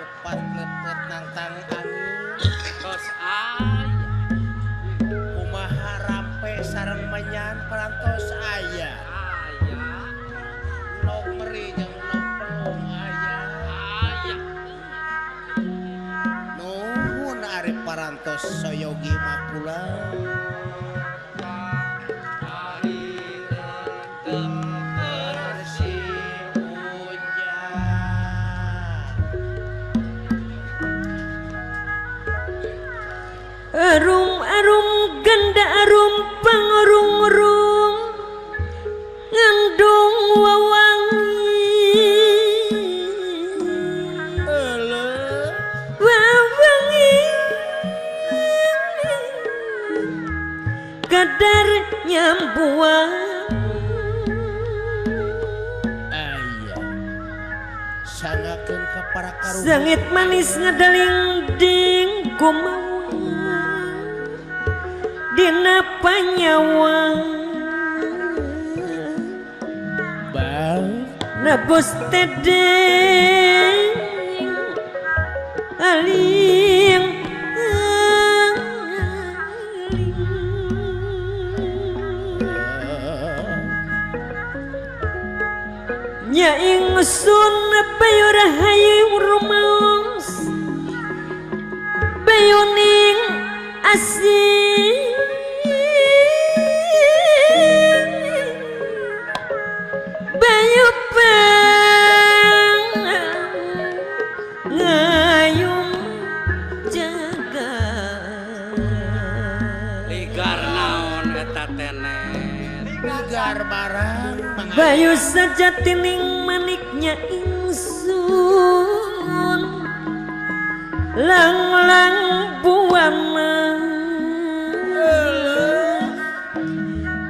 Kupat lepet nangtang angin tos aya. Kumaha rampe sareng menyan parantos aya. Aya. Log meri jeung log pelung aya. Aya. Nuhun ari parantos soyogi mapula. Arum-arum ganda arum pangurung-urung ngandung wawangi wawangi kadar nyambuang aya sangakeun ka para karuhun sangit manis ngadaling ding kumaha dina panyawa bang nabos tedeng aling aling nya ingsun bayu rahayu rumaos bayuning asih bayu pang ngayum jaga ligar naon eta tenet ligar barang bayu sajatining maniknya ingsun lang-lang buana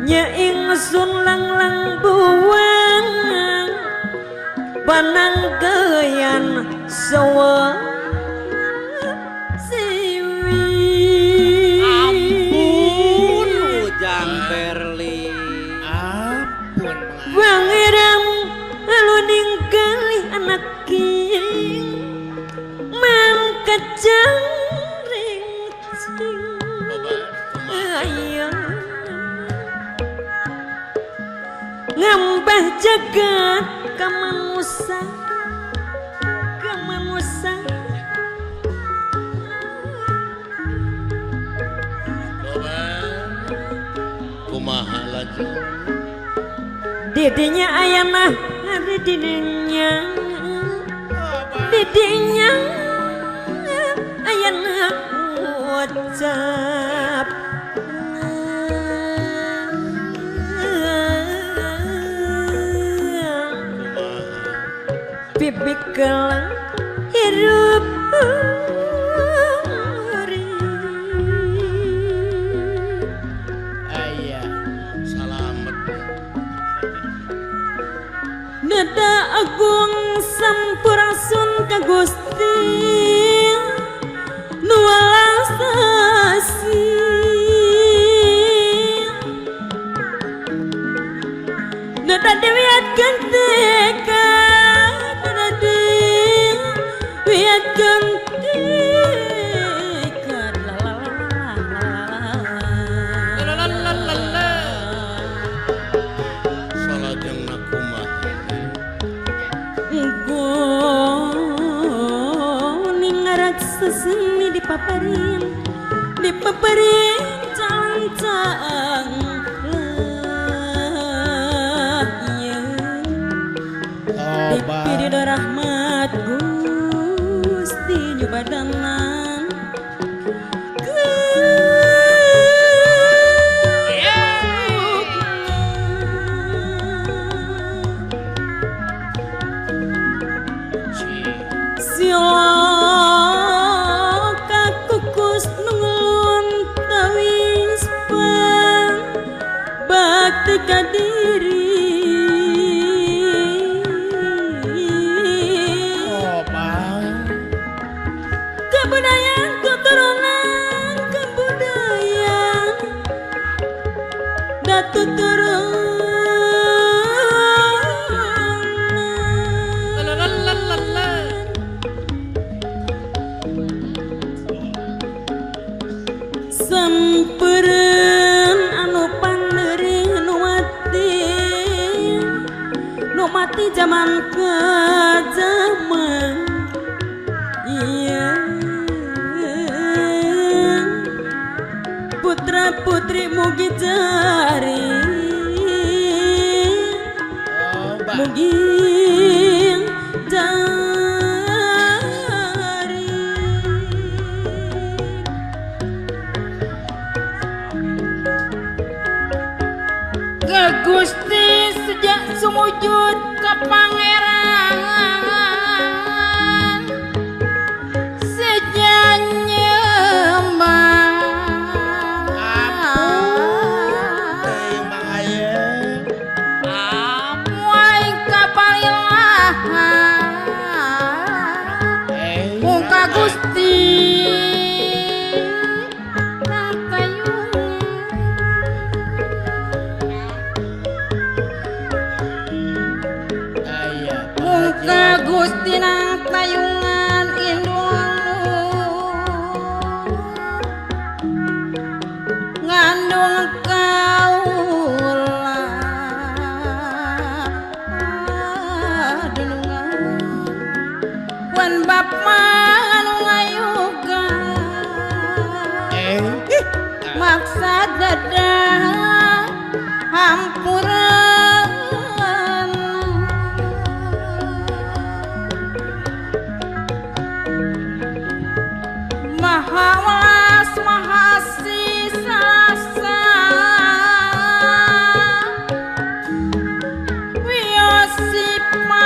nya ingsun lang-lang buana pananggeyan sawa siwi ampun ujang Berli ampun pangeran lalu ninggali anak king mangkacang ring ayo ngambah jagat kamanusa kamanusa kumaha laju didinya ayana hari didinya didinya ayana ucap bibi kelang hirup aya salamet nada agung sampurasun ka Gusti nu welas asih nada dewiatkeun teka seseni dipaparin dipaparin cang-cang lah ya dipirido rahmat Gusti nyubadanan kadiri oh bang kebudayaan keturunan kebudayaan datu turun Tina tayungan indung ngandung kaula dunungan wan bapa anu ngayuga maksa dada hampura. Maha welas maha sisasa wios sipatna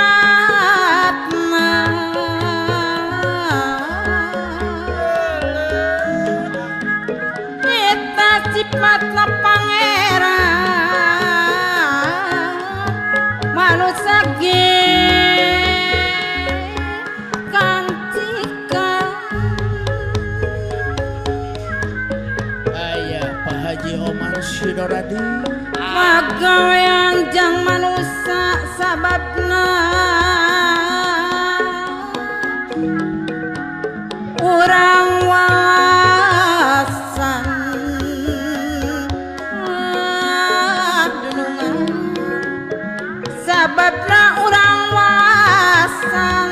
eta sipatna pangeran manusa ge kang cika. Haji Omar Sidoradi pagawean jang manusa sababna urang walasan dunungan sababna urang walasan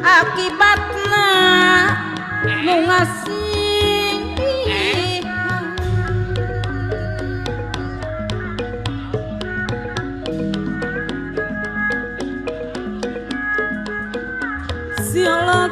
akibatna nu ngasih. Si Allah.